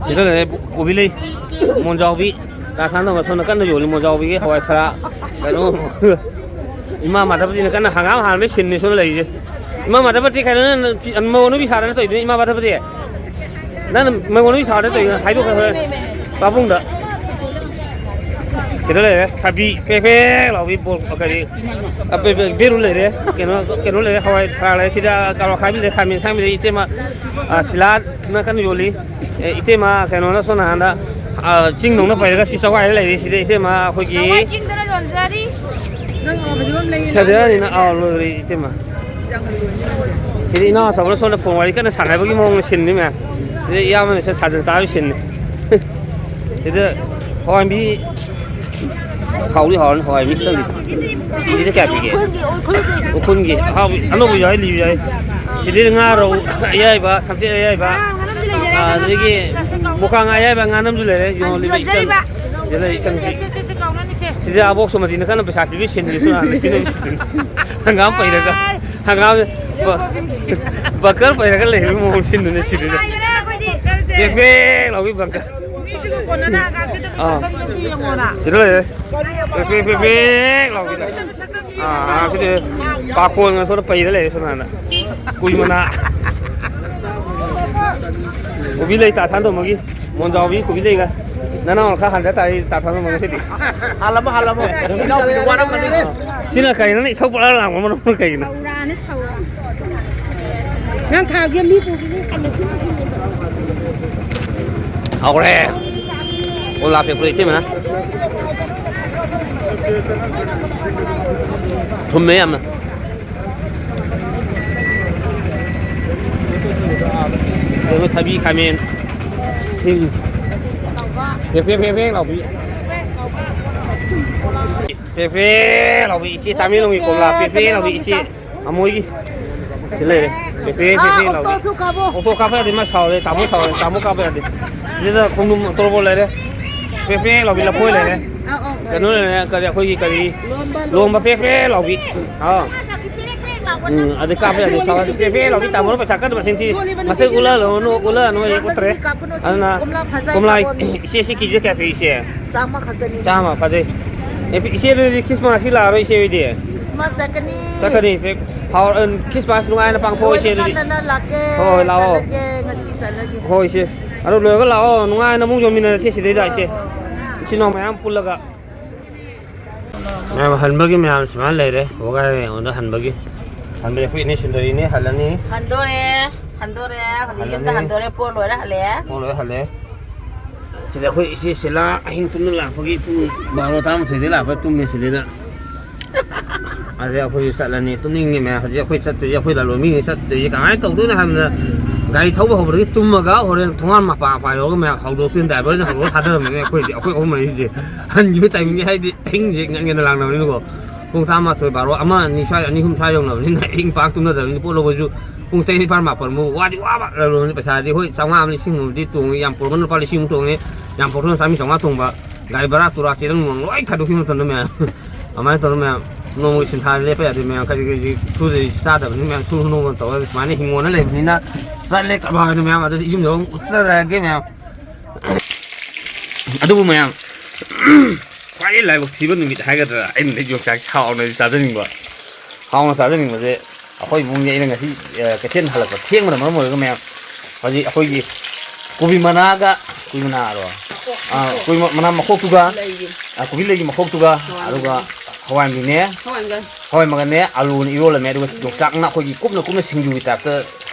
ꯁꯤꯗ ꯂꯩꯔꯦ, ꯀꯣꯕꯤ ꯂꯩ, ꯃꯣꯟꯖꯥꯎꯕꯤ꯫ ꯇꯥ ꯁꯥꯟꯅꯕ ꯁꯣꯝꯗ ꯀꯟꯅ ꯌꯣꯜꯂꯤ, ꯃꯣꯟꯖꯥꯎꯕꯤꯒꯤ ꯍꯋꯥꯏ ꯊꯔꯥꯛ꯫ ꯀꯩꯅꯣ, ꯏꯃꯥ ꯃꯥꯙꯕꯗꯤꯅ ꯀꯟꯅ ꯍꯪꯒꯥꯝ ꯍꯥꯟꯕꯒꯤ ꯁꯤꯟꯅꯤ ꯁꯣꯝꯗ ꯂꯩꯔꯤꯁꯦ꯫ ꯏꯃꯥ ꯃꯥꯙꯕꯗꯤ ꯀꯩꯅꯣ, ꯅꯪ ꯐꯤ-, ꯃꯧ ꯅꯨꯄꯤ ꯁꯥꯗꯅ ꯇꯧꯔꯤꯗꯨꯅ, ꯏꯃꯥ ꯃꯥꯙꯕꯗꯤ? ꯅꯪꯅ ꯃꯧ ꯅꯨꯄꯤ ꯁꯥꯗꯅ ꯇꯧꯔꯤꯗꯨꯅ ꯍꯥꯏꯗꯣꯛꯈ꯭ꯔꯦ ꯍꯣꯔꯦꯟ ꯄꯥꯕꯨꯡꯗ꯫ ꯁꯤꯗ ꯂꯩꯔꯦ ꯊꯕꯤ ꯄꯦꯛ ꯄꯦꯛ ꯂꯥꯎꯕꯤ, ꯕꯣꯜ ꯀꯔꯤ, ꯑ, ꯄꯦ-, ꯄꯦ-, ꯕꯦꯔꯨ ꯂꯩꯔꯦ, ꯀꯩꯅꯣ, ꯀꯩꯅꯣ ꯂꯩꯔꯦ, ꯍꯋꯥꯏ ꯊꯔꯥꯛ ꯂꯩꯔꯦ, ꯁꯤꯗ ꯀꯥꯔꯣꯠ ꯑꯈꯥꯕꯤ ꯂꯩꯔꯦ, ꯈꯥꯃꯦꯟ ꯑꯁꯥꯡꯕꯤ ꯂꯩꯔꯦ, ꯏꯇꯩꯃ, ꯑ, ꯁꯤꯂꯥꯅ ꯀꯟꯅ ꯌꯣꯜꯂꯤ꯫ ꯑꯦ, ꯏꯇꯩꯃ ꯀꯩꯅꯣꯅ ꯁꯣꯝ ꯅꯥꯀꯟꯗ, ꯑ, ꯆꯤꯡꯗꯧꯅ ꯄꯩꯔꯒ ꯁꯤ ꯆꯋꯥꯏꯗ ꯂꯩꯔꯤ꯫ ꯁꯤꯗ ꯏꯇꯩꯃ ꯑꯩꯈꯣꯏꯒꯤ ꯆꯋꯥꯏ ꯆꯤꯡꯗꯅ ꯌꯣꯟꯖꯔꯤ꯫ ꯁꯗꯤꯌꯥꯅꯤꯅ, ꯑꯥꯎ, ꯂꯣꯏꯔꯦ ꯏꯇꯩꯃ꯫ ꯁꯤꯗ ꯏꯅꯥꯎ ꯑꯆꯧꯕꯅ ꯁꯣꯝꯗ ꯐꯣꯟ ꯋꯥꯔꯤ ꯀꯟꯅ ꯁꯥꯟꯅꯕꯒꯤ ꯃꯑꯣꯡꯗ ꯁꯤꯟꯅꯤ ꯃꯌꯥꯝ꯫ ꯁꯤꯗ ꯏꯌꯥꯝꯕꯅ ꯁꯤꯗ ꯁꯥꯖꯟ ꯆꯥꯕꯒꯤ ꯁꯤꯟꯅꯤ꯫ ꯁꯤꯗ ꯍꯋꯥꯏꯕꯤ ꯍꯥꯎꯗꯤ ꯍꯥꯎꯔꯅꯤ, ꯍꯋꯥꯏ ꯃꯤꯛꯁ ꯇꯧꯔꯤ꯫ ꯀꯦꯖꯤꯗ ꯀꯌꯥ ꯄꯤꯒꯦ? ꯎꯈ꯭ꯔꯨꯜꯒꯤ, ꯎꯈ꯭ꯔꯨꯜꯒꯤ꯫ ꯎꯈ꯭ꯔꯨꯜꯒꯤ꯫ ꯑꯍꯥꯎꯕ ꯑꯅꯧꯕ ꯌꯥꯎꯏ, ꯂꯤꯕ ꯌꯥꯎꯏ꯫ ꯁꯤꯗꯩꯗ ꯉꯥ ꯔꯧ ꯑꯌꯥꯏꯕ, ꯁꯝꯆꯦꯠ ꯑꯌꯥꯏꯕ, ꯉꯥ ꯉꯥꯅꯝꯁꯨ ꯂꯩꯖꯔꯦ, ꯑꯥ, ꯉꯥꯅꯝ ꯑꯗꯒꯤ ꯂꯩꯖꯔꯦ꯫ ꯃꯨꯀꯥ ꯉꯥ ꯑꯌꯥꯏꯕ, ꯉꯥꯅꯝꯁꯨ ꯂꯩꯔꯦ꯫ ꯌꯣꯜꯂꯤꯕ ꯏꯆꯟ-, ꯌꯣꯟꯖꯔꯤꯕ꯫ ꯁꯤꯗ ꯂꯩ ꯏꯆꯟꯁꯤ꯫ ꯁꯦ, ꯁꯦ, ꯁꯦ, ꯁꯦ, ꯀꯥꯎꯅꯅꯤꯁꯦ꯫ ꯁꯤꯗ ꯑꯕꯣꯛ ꯁꯣꯃꯥꯖꯤꯅ ꯀꯟꯅ ꯄꯩꯁꯥ ꯄꯤꯕꯤ ꯁꯤꯟꯕꯤ ꯁꯣꯝ ꯅꯥꯀꯟꯗ ꯄꯤꯅꯕꯤ ꯁꯤꯟꯕꯤ꯫ ꯍꯪꯒꯥꯝ ꯄꯩꯔꯒ, ꯍꯪꯒꯥꯝ ꯕ-, ꯕꯪꯀꯔ ꯄꯩꯔꯒ ꯂꯩꯕꯒꯤ ꯃꯑꯣꯡ ꯁꯤꯟꯗꯨꯅ ꯁꯤꯗꯨꯅ꯫ ꯄꯦꯛ ꯄꯦꯛ ꯂꯥꯎꯕꯤ ꯕꯪꯀꯔ꯫ ꯃꯤꯁꯤꯒ ꯀꯣꯟꯅꯅ ꯍꯪꯒꯥꯝꯁꯤꯗ ꯄꯩꯁꯥ ꯑꯥ꯫ ꯆꯪꯕ꯭ꯔꯥ ꯑꯝꯇ ꯌꯦꯡꯉꯣꯅ꯫ ꯁꯤꯗ ꯂꯩꯔꯦ꯫ ꯄꯦꯛ ꯄꯦꯛ ꯄꯦꯛ ꯄꯦꯛ ꯂꯥꯎꯕꯤꯗ꯫ ꯑꯥ, ꯑꯥ, ꯁꯤꯗꯤ ꯄꯥꯈꯣꯟꯒ ꯁꯣꯝꯗ ꯄꯩꯔ ꯂꯩꯔꯦ ꯁꯣꯝ ꯅꯥꯀꯟꯗ꯫ ꯀꯨꯏ ꯃꯅꯥ꯫ ꯀꯣꯕꯤ ꯂꯩ ꯇꯥ ꯁꯥꯟꯗꯧꯃꯒꯤ꯫ ꯃꯣꯟꯖꯥꯎꯕꯤ ꯀꯣꯕꯤ ꯂꯩꯒ꯫ ꯅꯅꯥꯎꯅ ꯈꯔ ꯍꯟꯖ ꯇꯥꯔꯦ ꯇꯥ ꯁꯥꯟꯗꯧꯃ ꯉꯁꯤꯗꯤ꯫ ꯍꯥꯜꯂꯝꯃꯣ, ꯍꯥꯜꯂꯝꯃꯣ꯫ ꯏꯅꯥꯎꯕꯤꯗꯤ ꯋꯥꯔꯝꯃꯅꯤ꯫ ꯁꯤꯅ ꯀꯔꯤꯅꯣ? ꯏꯁꯧ ꯄꯪꯂꯥꯡ ꯂꯥꯡꯕ ꯃꯔꯝꯅ ꯀꯩꯒꯤꯅꯣ? ꯁꯧꯔꯥꯅꯤ, ꯁꯧꯔꯥ꯫ ꯅꯪ ꯊꯥꯒꯤ ꯃꯤ ꯄꯨꯈꯤꯅꯤ꯫ ꯍꯧꯔꯦ꯫ ꯑꯣ, ꯂꯥꯞꯄꯦ, ꯑꯩꯈꯣꯏ ꯏꯇꯩꯃꯅ꯫ ꯊꯨꯝꯃꯦ ꯌꯥꯝꯅ꯫ ꯑꯗꯨꯒ ꯊꯕꯤ, ꯈꯥꯃꯦꯟ, ꯁꯤꯡ꯫ ꯐꯦ ꯐꯦ ꯐꯦ ꯐꯦ ꯂꯥꯎꯕꯤ꯫ ꯄꯦ ꯄꯦ ꯂꯥꯎꯕꯤ ꯏꯆꯦ, ꯇꯥꯃꯦꯡꯂꯣꯡꯒꯤ ꯀꯣꯝꯂꯥ ꯄꯦ ꯄꯦ ꯂꯥꯎꯕꯤ ꯏꯆꯦ ꯑꯃꯣꯏꯒꯤ꯫ ꯁꯤ ꯂꯩꯔꯦ꯫ ꯄꯦ ꯄꯦ, ꯄꯦ ꯄꯦ ꯂꯥꯎꯕꯤ꯫ ꯑꯣꯇꯣꯁꯨ ꯀꯥꯞꯄꯣ꯫ ꯑꯣꯇꯣ ꯀꯥꯞꯄ ꯌꯥꯗꯦ, ꯃꯥ ꯁꯥꯎꯔꯦ꯫ ꯇꯥꯃꯣ ꯁꯥꯎꯔꯦ꯫ ꯇꯥꯃꯣ ꯀꯥꯞꯄ ꯌꯥꯗꯦ꯫ ꯁꯤꯗ ꯈꯣꯡꯗ꯭ꯔꯨꯝ ꯇꯣꯔꯕꯣꯠ ꯂꯩꯔꯦ꯫ ꯄ꯭ꯔꯦꯛ ꯄ꯭ꯔꯦꯛ ꯂꯥꯎꯕꯤ ꯂꯐꯣꯏ ꯂꯩꯔꯦ꯫ ꯑꯧ, ꯑꯧ, ꯀꯩꯅꯣ ꯂꯩꯔꯦ, ꯀꯔꯤ ꯑꯩꯈꯣꯏꯒꯤ ꯀꯔꯤ? ꯂꯣꯝꯕ, ꯂꯣꯝꯕ ꯄ꯭ꯔꯦꯛ ꯄ꯭ꯔꯦꯛ ꯂꯥꯎꯕꯤ꯫ ꯑꯥ꯫ ꯄ꯭ꯔꯦꯛ ꯄ꯭ꯔꯦꯛ ꯂꯥꯎꯕ ꯎꯝ, ꯑꯗꯩ ꯀꯥꯞꯄ ꯌꯥꯗꯦ, ꯁꯥꯎ ꯌꯥꯗꯦ꯫ ꯄ꯭ꯔꯦꯛ ꯄ꯭ꯔꯦꯛ ꯂꯥꯎꯕꯤ ꯇꯥꯃꯣꯅ ꯄꯩꯁꯥ ꯀꯟꯅ ꯃꯁꯤꯡ ꯊꯤ꯫ ꯃꯁꯤꯡ ꯎꯠꯂꯛꯑꯅꯨ, ꯎꯠꯂꯛꯑꯅꯨ, ꯑꯩ ꯎꯠꯇ꯭ꯔꯦ꯫ ꯀꯥꯞꯄꯅꯣ, ꯁꯤ ꯑꯗꯨꯅ ꯀꯣꯝꯂꯥ ꯐꯖꯩ, ꯀꯣꯝꯂꯥ ꯀꯥꯞꯄꯣ꯫ ꯏꯆꯦ, ꯁꯤ ꯀꯦꯖꯤ ꯀꯌꯥ ꯄꯤ, ꯏꯆꯦ? ꯆꯥꯝꯃ ꯈꯛꯇꯅꯤ꯫ ꯆꯥꯝꯃ ꯐꯖꯩ꯫ ꯑꯦ, ꯏꯆꯦ, ꯑꯗꯨꯗꯤ ꯈ꯭ꯔꯤꯁꯃꯥꯁꯀꯤ ꯂꯥꯛꯑꯔꯣꯏ, ꯏꯆꯦ ꯍꯣꯏꯗꯤ? ꯈ꯭ꯔꯤꯁꯃꯥꯁ ꯆꯠꯀꯅꯤ꯫ ꯆꯠꯀꯅꯤ꯫ ꯍꯥꯎ-, ꯑ, ꯈ꯭ꯔꯤꯁꯃꯥꯁ ꯅꯨꯡꯉꯥꯏꯅ ꯄꯥꯡꯊꯣꯛꯑꯣ, ꯏꯆꯦ, ꯑꯗꯨꯗꯤ꯫ ꯂꯣꯏꯔꯀꯥꯟꯗꯅ ꯂꯥꯛꯀꯦ꯫ ꯍꯣꯏ, ꯍꯣꯏ, ꯂꯥꯛꯑꯣ꯫ ꯆꯠꯂꯒꯦ, ꯉꯁꯤ ꯆꯠꯂꯒꯦ꯫ ꯍꯣꯏ, ꯏꯆꯦ꯫ ꯑꯗꯨ ꯂꯣꯏꯔꯒ ꯂꯥꯛꯑꯣ, ꯅꯨꯡꯉꯥꯏꯅ ꯑꯃꯨꯛ ꯌꯣꯟꯃꯤꯟꯅꯔꯁꯤ ꯁꯤꯗꯩꯗ, ꯏꯆꯦ꯫ ꯍꯣꯏ, ꯍꯣꯏ꯫ ꯏꯆꯤꯟ ꯏꯅꯥꯎ ꯃꯌꯥꯝ ꯄꯨꯜꯂꯒ꯫ ꯃꯌꯥꯝ ꯍꯟꯕꯒꯤ ꯃꯌꯥꯝ ꯁꯨꯃꯥꯏꯅ ꯂꯩꯔꯦ, ꯋꯥꯒꯥꯏ ꯑꯩꯉꯣꯟꯗ ꯍꯟꯕꯒꯤ꯫ ꯍꯟꯕꯒꯤ ꯑꯩꯈꯣꯏ ꯏꯅꯦ ꯁꯨꯟꯗꯔꯤꯅꯦ, ꯍꯜꯂꯅꯤ꯫ ꯍꯟꯗꯣꯔꯦ, ꯍꯟꯗꯣꯔꯦ, ꯍꯧꯖꯤꯛ ꯌꯨꯝꯗ ꯍꯜꯂꯅꯤ꯫ ꯍꯟꯗꯣꯔꯦ, ꯄꯣꯠ ꯂꯣꯏꯔ ꯍꯜꯂꯛꯑꯦ꯫ ꯄꯣꯠ ꯂꯣꯏꯔ ꯍꯜꯂꯛꯑꯦ꯫ ꯁꯤꯗ ꯑꯩꯈꯣꯏ ꯏꯆꯦ ꯁꯤꯂꯥ ꯑꯍꯤꯡ ꯇꯨꯝꯅ ꯂꯥꯛꯄꯒꯤ ꯄꯨꯡ ꯕꯥꯔꯣ ꯇꯔꯥꯃꯥꯊꯣꯏꯗ ꯂꯥꯛꯄ ꯇꯨꯝꯃꯦ ꯁꯤꯗꯩꯗ꯫ ꯑꯗꯩ ꯑꯩꯈꯣꯏꯁꯨ ꯆꯠꯂꯅꯤ, ꯇꯨꯝꯅꯤꯡꯉꯦ ꯃꯌꯥꯝ꯫ ꯍꯧꯖꯤꯛ ꯑꯩꯈꯣꯏ ꯆꯠꯇꯣꯏꯁꯦ, ꯑꯩꯈꯣꯏ ꯂꯂꯣꯟꯕꯤꯉꯩ ꯆꯠꯇꯣꯏꯁꯦ ꯀꯃꯥꯏꯅ ꯇꯧꯗꯣꯏꯅꯣ ꯍꯥꯏꯕꯗ, ꯒꯥꯔꯤ ꯊꯧꯕ ꯍꯧꯕꯗꯒꯤ ꯇꯨꯝꯃꯒ ꯍꯣꯔꯦꯟ ꯊꯣꯡꯒꯥꯟ ꯃꯄꯥ ꯃꯄꯥ ꯌꯧꯔꯒ ꯃꯌꯥꯝ ꯍꯧꯗꯣꯛꯇꯣꯏꯅꯤ, ꯗ꯭ꯔꯥꯏꯚꯔꯅ ꯍꯧꯗꯣꯛꯑ ꯊꯥꯗꯔꯝꯕꯅꯤ꯫ ꯑꯩꯈꯣꯏꯗꯤ, ꯑꯩꯈꯣꯏ ꯑꯍꯨꯝ ꯃꯔꯤꯁꯦ ꯍꯟꯈꯤꯕ ꯇꯥꯏꯃꯤꯡꯁꯦ, ꯍꯥꯏꯗꯤ ꯑꯍꯤꯡꯁꯦ ꯉꯟ ꯉꯟꯅ ꯂꯥꯛꯅꯕꯅꯤꯅꯀꯣ, ꯄꯨꯡ ꯇꯔꯥꯃꯥꯊꯣꯏ, ꯕꯥꯔꯣ, ꯑꯃ, ꯑꯅꯤ ꯁ꯭ꯋꯥꯏ, ꯑꯅꯤ, ꯑꯍꯨꯝ ꯁ꯭ꯋꯥꯏ ꯌꯧꯅꯕꯅꯤꯅ ꯑꯍꯤꯡ ꯄꯥꯛ ꯇꯨꯝꯅꯗꯕꯅꯤꯅ ꯄꯣꯠ ꯂꯧꯕꯁꯨ ꯄꯨꯡ ꯇꯔꯦꯠ, ꯅꯤꯄꯥꯟ, ꯃꯥꯄꯟꯃꯨꯛ ꯋꯥꯗꯤ ꯋꯥꯕ ꯂꯂꯣꯟꯕꯅꯤ꯫ ꯄꯩꯁꯥꯗꯤ ꯍꯣꯏ ꯆꯥꯝꯃꯉꯥ ꯑꯃ, ꯂꯤꯁꯤꯡ ꯑꯃꯕꯨꯗꯤ ꯇꯣꯡꯉꯤ, ꯌꯥꯝ ꯄꯨꯔꯛꯄꯅ ꯂꯨꯄꯥ ꯂꯤꯁꯤꯡꯃꯨꯛ ꯇꯣꯡꯉꯤ, ꯌꯥꯝ ꯄꯨꯔꯛꯇꯅ ꯆꯥꯝꯃꯔꯤ ꯆꯥꯝꯃꯉꯥ ꯇꯣꯡꯕ꯫ ꯒꯥꯔꯤ ꯚꯔꯥ ꯇꯨꯔꯥ ꯆꯦꯔꯪ ꯅꯨꯡꯂꯪ ꯂꯣꯏ ꯈꯥꯏꯗꯣꯛꯈꯤꯕ ꯃꯇꯝꯗ ꯃꯌꯥꯝ, ꯑꯗꯨꯃꯥꯏꯅ ꯇꯧꯗꯅ ꯃꯌꯥꯝ ꯅꯣꯡꯃꯒꯤ ꯁꯤꯟꯊꯥ ꯂꯦꯞꯄ ꯌꯥꯗꯦ ꯃꯌꯥꯝ, ꯈꯖꯤꯛ ꯈꯖꯤꯛ ꯁꯨꯗ꯭ꯔꯗꯤ ꯆꯥꯗꯕꯅꯤ ꯃꯌꯥꯝ, ꯁꯨꯔꯨ ꯅꯣꯡꯃ ꯇꯧꯔꯒ ꯁꯨꯃꯥꯏꯅ ꯍꯤꯡꯒꯣꯜꯗ ꯂꯩꯕꯅꯤꯅ ꯆꯠꯂꯦ ꯀꯔꯕꯥꯔꯗꯣ ꯃꯌꯥꯝ꯫ ꯑꯗꯨꯗꯤ ꯌꯨꯝꯗ ꯑꯃꯨꯛ ꯎꯠꯆꯔꯛꯑꯒꯦ ꯃꯌꯥꯝ꯫ ꯑꯗꯨꯕꯨ ꯃꯌꯥꯝ, ꯈ꯭ꯋꯥꯏꯗꯒꯤ ꯂꯥꯏꯕꯛ ꯊꯤꯕ ꯅꯨꯃꯤꯠ ꯍꯥꯏꯒꯗ꯭ꯔꯥ, ꯑꯩꯅ ꯌꯣꯡꯆꯥꯛꯁꯦ ꯍꯥꯎꯅ ꯆꯥꯖꯅꯤꯡꯕ, ꯍꯥꯎꯅ ꯆꯥꯖꯅꯤꯡꯕꯁꯦ, ꯑꯩꯈꯣꯏ ꯏꯃꯨꯡꯒꯤ ꯑꯩꯅ ꯉꯁꯤ, ꯑ, ꯀꯩꯊꯦꯜ ꯍꯜꯂꯛꯄ ꯊꯦꯡꯕꯅ ꯃꯔꯝ ꯑꯣꯏꯔꯒ ꯃꯌꯥꯝ, ꯍꯧꯖꯤꯛ ꯑꯩꯈꯣꯏꯒꯤ ꯀꯣꯕꯤ ꯃꯅꯥꯒ, ꯀꯣꯕꯤ ꯃꯅꯥꯔꯣ? ꯑ, ꯀꯣꯕꯤ ꯃ-, ꯃꯅꯥ ꯃꯈꯣꯛꯇꯨꯒ, ꯂꯩꯒꯤ꯫ ꯑ, ꯀꯣꯕꯤ ꯂꯩꯒꯤ ꯃꯈꯣꯛꯇꯨꯒ, ꯍꯋꯥꯏ ꯑꯗꯨꯒ ꯃꯪꯒꯟ꯫ ꯍꯋꯥꯏ ꯃꯪꯒꯟꯅꯦ, ꯍꯋꯥꯏ ꯃꯪꯒꯟ꯫ ꯍꯋꯥꯏ ꯃꯪꯒꯟꯅꯦ, ꯑꯂꯨꯅ ꯏꯔꯣꯜꯂꯝꯃꯦ, ꯑꯗꯨꯒ ꯌꯣꯡꯆꯥꯛꯅ ꯑꯩꯈꯣꯏꯒꯤ ꯀꯨꯞꯅ ꯀꯨꯞꯅ ꯁꯤꯡꯖꯨꯒꯤ ꯇꯥꯏꯞꯇ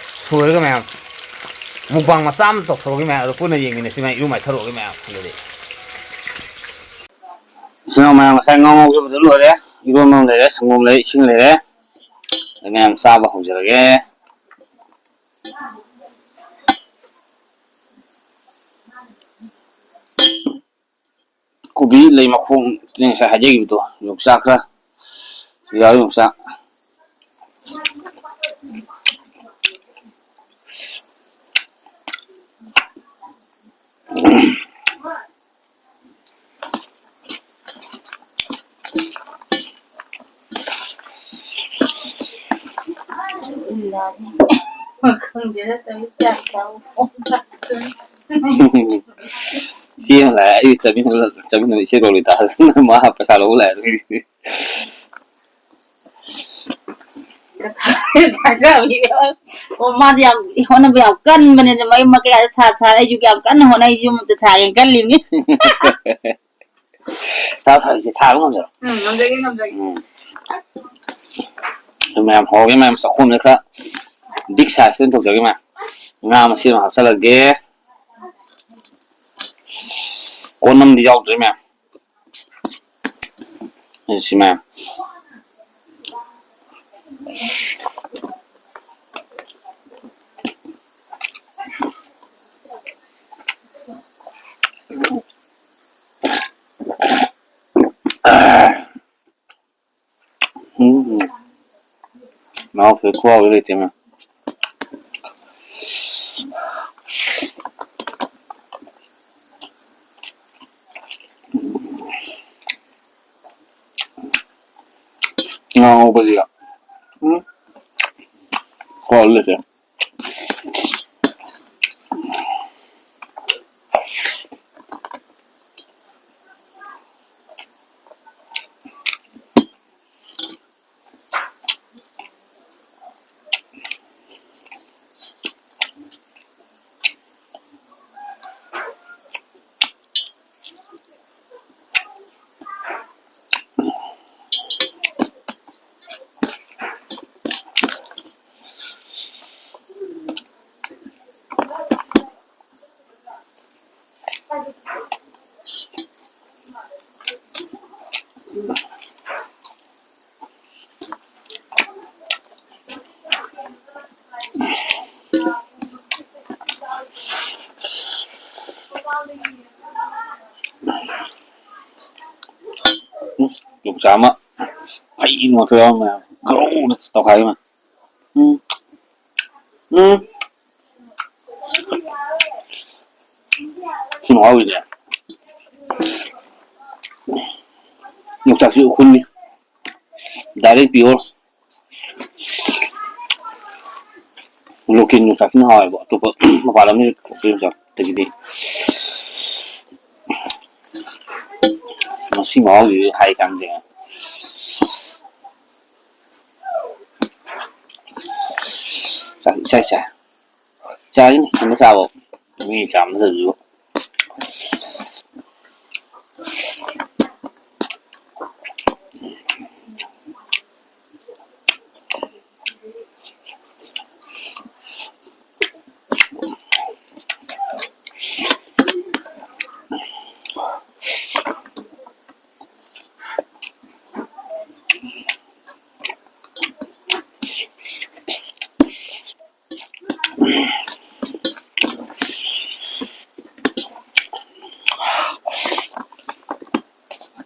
ꯁꯣꯏꯔꯒ ꯃꯌꯥꯝ, ꯃꯨꯛꯕꯥꯡ ꯃꯆꯥ ꯑꯃ ꯇꯧꯊꯣꯔꯛꯑꯒꯦ ꯃꯌꯥꯝ, ꯑꯗꯣ ꯄꯨꯟꯅ ꯌꯦꯡꯃꯤꯟꯅꯁꯤ ꯃꯌꯥꯝ, ꯏꯔꯨ ꯃꯥꯏꯊꯔꯛꯑꯒꯦ ꯃꯌꯥꯝ꯫ ꯑꯗꯨꯗꯤ ꯏꯆꯤꯟ ꯏꯅꯥꯎ ꯃꯌꯥꯝ, ꯉꯁꯥꯏ ꯉꯥ ꯉꯧꯖꯕꯗꯨ ꯂꯣꯏꯔꯦ, ꯏꯔꯣꯟꯕ ꯑꯃ ꯂꯩꯔꯦ, ꯁꯪꯒꯣꯝ ꯂꯩ, ꯏꯁꯤꯡ ꯂꯩꯔꯦ꯫ ꯑꯗꯩ ꯃꯌꯥꯝ ꯆꯥꯕ ꯍꯧꯖꯔꯒꯦ꯫ ꯀꯣꯕꯤ ꯂꯩ ꯃꯈꯣꯡ, ꯑꯩꯅ ꯉꯁꯥꯏ ꯍꯥꯏꯖꯈꯤꯕꯗꯣ, ꯌꯣꯡꯆꯥꯛ ꯈꯔ, ꯌꯥꯎ ꯌꯣꯡꯆꯥꯛ꯫ ꯈꯪꯗꯦꯗ ꯇꯧꯔꯤꯁꯦ, ꯆꯥꯛ ꯆꯥꯕ ꯄꯣꯛ ꯆꯥꯛꯇꯅ꯫ ꯏꯆꯦ ꯑꯃ ꯂꯥꯛꯑꯦ, ꯑꯩ ꯆꯠꯃꯤꯟꯅꯕ, ꯆꯠꯃꯤꯟꯅꯕ ꯏꯆꯦ ꯔꯣꯕꯤꯇꯥꯗꯨꯅ ꯃꯥ ꯄꯩꯁꯥ ꯂꯧꯕ ꯂꯥꯛꯑꯦ꯫ ꯊꯥꯖꯕꯤꯌꯣ꯫ ꯑꯣ, ꯃꯥꯗꯤ ꯌꯥꯝ ꯍꯣꯠꯅꯕ ꯌꯥꯝ ꯀꯟꯕꯅꯤꯅ ꯃꯌꯨꯝ ꯃꯀꯩ ꯑꯥꯗ ꯁꯥ ꯁꯥꯔ ꯑꯩꯁꯨ ꯌꯥꯝ ꯀꯟꯅ ꯍꯣꯠꯅꯩ, ꯌꯨꯝ ꯑꯝꯇ ꯁꯥꯒꯦꯅ ꯈꯜꯂꯤꯅꯤ꯫ ꯁꯥ ꯁꯥꯔꯤꯁꯦ ꯁꯥꯕ ꯉꯝꯖꯔꯣ? ꯎꯝ, ꯉꯝꯖꯒꯦ, ꯉꯝꯖꯒꯦ꯫ ꯎꯝ꯫ ꯃꯌꯥꯝ ꯍꯧꯔꯒꯦ, ꯃꯌꯥꯝ ꯆꯥꯛꯈꯣꯝꯁꯦ ꯈꯔ big size ꯑꯣꯏꯅ ꯇꯧꯖꯒꯦ, ꯃꯌꯥꯝ꯫ ꯉꯥ ꯃꯁꯤꯡ ꯑꯃ ꯍꯥꯞꯆꯜꯂꯒꯦ꯫ ꯀꯣꯟ ꯑꯃꯗꯤ ꯌꯥꯎꯗ꯭ꯔꯦ, ꯃꯌꯥꯝ꯫ ꯁꯤ ꯃꯌꯥꯝ꯫ ꯎꯝ꯫ ꯃꯍꯥꯎꯁꯦ ꯈꯨꯍꯥꯎꯗꯤ ꯂꯩꯇꯦ, ꯃꯌꯥꯝ꯫ ꯉꯥ ꯉꯧꯕꯁꯤꯒ꯫ ꯎꯝ꯫ ꯈꯨꯍꯥꯎꯗꯤ ꯂꯩꯇꯦ꯫ ꯎꯝ, ꯌꯣꯡꯆꯥꯛ ꯑꯃ ꯐꯩ ꯃꯣꯠꯇ ꯌꯥꯎꯔꯝꯃꯦ꯫ ꯒ꯭ꯔꯧꯅ ꯇꯧꯈꯥꯏꯕ꯫ ꯎꯝ꯫ ꯎꯝ꯫ ꯁꯤ ꯃꯍꯥꯎꯁꯤꯗꯤ꯫ ꯌꯣꯡꯆꯥꯛꯁꯤ ꯎꯈ꯭ꯔꯨꯜꯅꯤ꯫ Direct pure local ꯌꯣꯡꯆꯥꯛꯁꯤꯅ ꯍꯥꯎꯋꯦꯕ꯫ ꯑꯇꯣꯞꯄ ꯃꯄꯥꯟ ꯂꯝꯒꯤ ꯌꯣꯡꯆꯥꯛꯇꯒꯤꯗꯤ ꯃꯁꯤ ꯃꯍꯥꯎꯁꯤꯗꯤ ꯍꯥꯏ ꯀꯥꯟꯗꯦ꯫ ꯆꯥꯛ ꯏꯆꯥꯏ ꯆꯥꯏ꯫ ꯆꯥꯒꯤꯅꯤ ꯏꯊꯟꯗ ꯆꯥꯕ꯫ ꯃꯤ ꯆꯥꯝꯅꯗꯕꯁꯤꯕꯨ꯫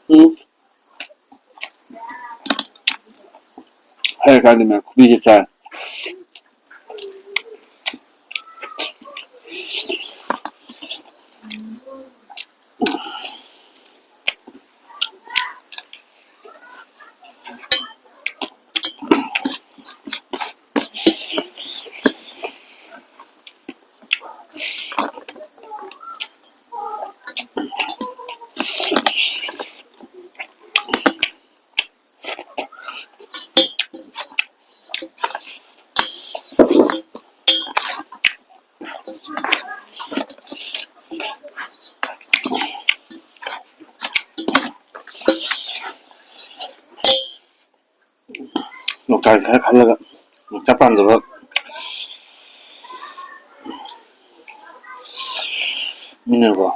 ꯎꯝ꯫ ꯍꯥꯏꯔ ꯀꯥꯟꯗ ꯃꯌꯥꯝ ꯈꯨꯕꯤꯁꯦ ꯆꯥꯏ꯫ ꯂꯣꯛꯇꯥꯛ ꯈꯔ ꯈꯜꯂꯒ ꯂꯣꯛꯇꯥꯛ ꯄꯥꯝꯖꯕ ꯃꯤꯅꯀꯣ꯫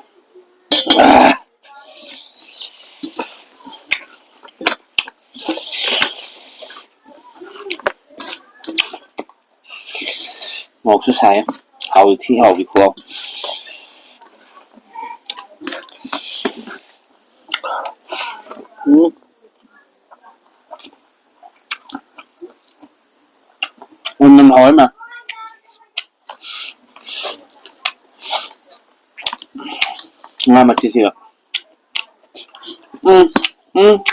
ꯃꯣꯔꯣꯛꯁꯨ ꯁꯥꯏ꯫ ꯍꯥꯎꯗꯤ ꯊꯤ ꯍꯥꯎꯕꯤ ꯈꯨꯍꯥꯎ꯫ ꯎꯝ꯫ ꯎꯝ, ꯍꯥꯎꯋꯦ ꯃꯥ꯫ ꯉꯥ ꯃꯆꯤꯁꯤꯒ꯫ ꯎꯝ꯫ ꯎꯝ꯫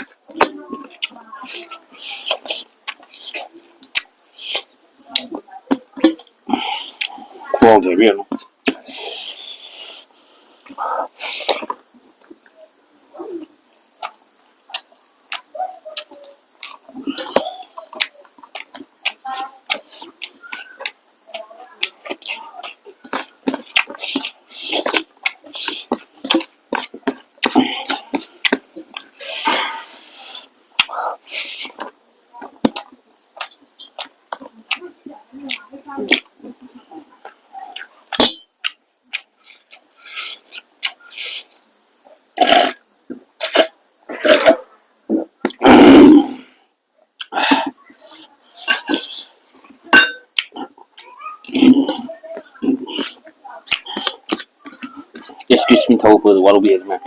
ꯈꯨꯍꯥꯎꯗꯤ ꯏꯕꯦꯝꯃ꯫ Excuse me, ꯊꯕꯛ ꯄꯨꯕꯗ ꯋꯥꯔꯧꯕꯤꯔꯁꯤ ꯃꯌꯥꯝ꯫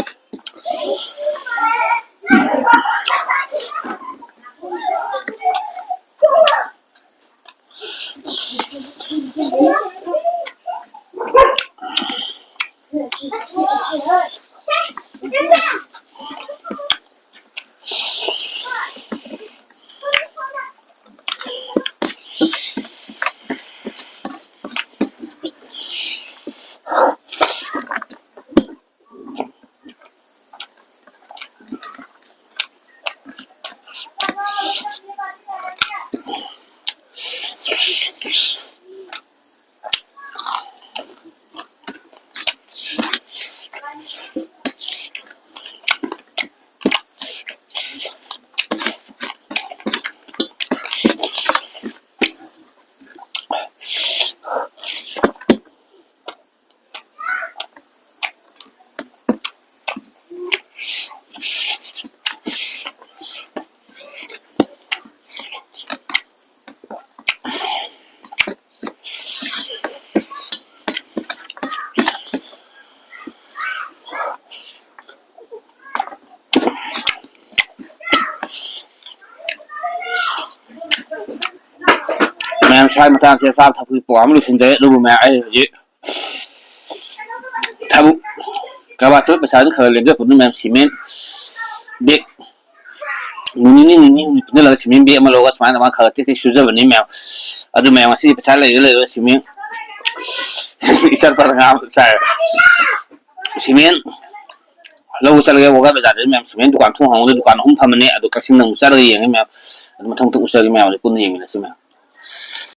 ꯃꯌꯥꯝ ꯁ꯭ꯋꯥꯏ ꯃꯇꯥꯡꯁꯦ ꯆꯥꯕ ꯊꯛꯄꯒꯤ ꯄ꯭ꯔꯣꯒ꯭ꯔꯥꯝ ꯂꯣꯏꯁꯤꯟꯖꯔꯦ꯫ ꯑꯗꯨꯕꯨ ꯃꯌꯥꯝ ꯑꯩ ꯍꯧꯖꯤꯛ ꯊꯕꯛ ꯀꯔꯕꯥꯔ ꯆꯠꯄ ꯄꯩꯁꯥꯗꯨ ꯈꯔ ꯈꯔ ꯂꯦꯝꯖꯧ ꯃꯌꯥꯝ꯫ ꯁꯤꯃꯦꯟ ꯕꯦꯒ ꯅꯨꯃꯤꯠ ꯅꯤꯅꯤ ꯅꯤꯅꯤ ꯍꯨꯝꯅꯤ ꯄꯨꯟꯁꯤꯜꯂꯒ ꯁꯤꯃꯦꯟ ꯕꯦꯒ ꯑꯃ ꯂꯧꯔꯒ ꯁꯨꯃꯥꯏꯅ ꯃꯥ ꯈꯔ ꯈꯔ ꯇꯦꯛ ꯇꯦꯛ ꯁꯨꯖꯕꯅꯤ ꯃꯌꯥꯝ꯫ ꯑꯗꯨ ꯃꯌꯥꯝ ꯉꯁꯤꯗꯤ ꯄꯩꯁꯥ ꯂꯩꯔ ꯂꯩꯔ ꯁꯤꯃꯦꯟ ꯏꯆꯠ ꯐꯔ ꯉꯥ ꯑꯃ ꯆꯥꯏ꯫ ꯁꯤꯃꯦꯟ ꯂꯧꯕ ꯆꯠꯂꯒꯦ ꯋꯥꯒꯥ ꯕꯖꯥꯔꯗ ꯃꯌꯥꯝ꯫ ꯁꯤꯃꯦꯟ ꯗꯨꯀꯥꯟ ꯊꯣꯡ ꯍꯥꯡꯉꯨꯗ ꯗꯨꯀꯥꯟ ꯑꯍꯨꯝ ꯐꯝꯕꯅꯦ꯫ ꯑꯗꯣ ꯀꯛꯆꯤꯡꯗ ꯑꯃꯨꯛ ꯆꯠꯂꯒ ꯌꯦꯡꯉꯦ ꯃꯌꯥꯝ꯫ ꯑꯗꯨ ꯃꯊꯪ ꯃꯊꯪ ꯎꯠꯆꯔꯒꯦ ꯃꯌꯥꯝ꯫ ꯑꯗꯨ ꯄꯨꯟꯅ ꯌꯦꯡꯃꯤꯟꯅꯁꯤ ꯃꯌꯥꯝ꯫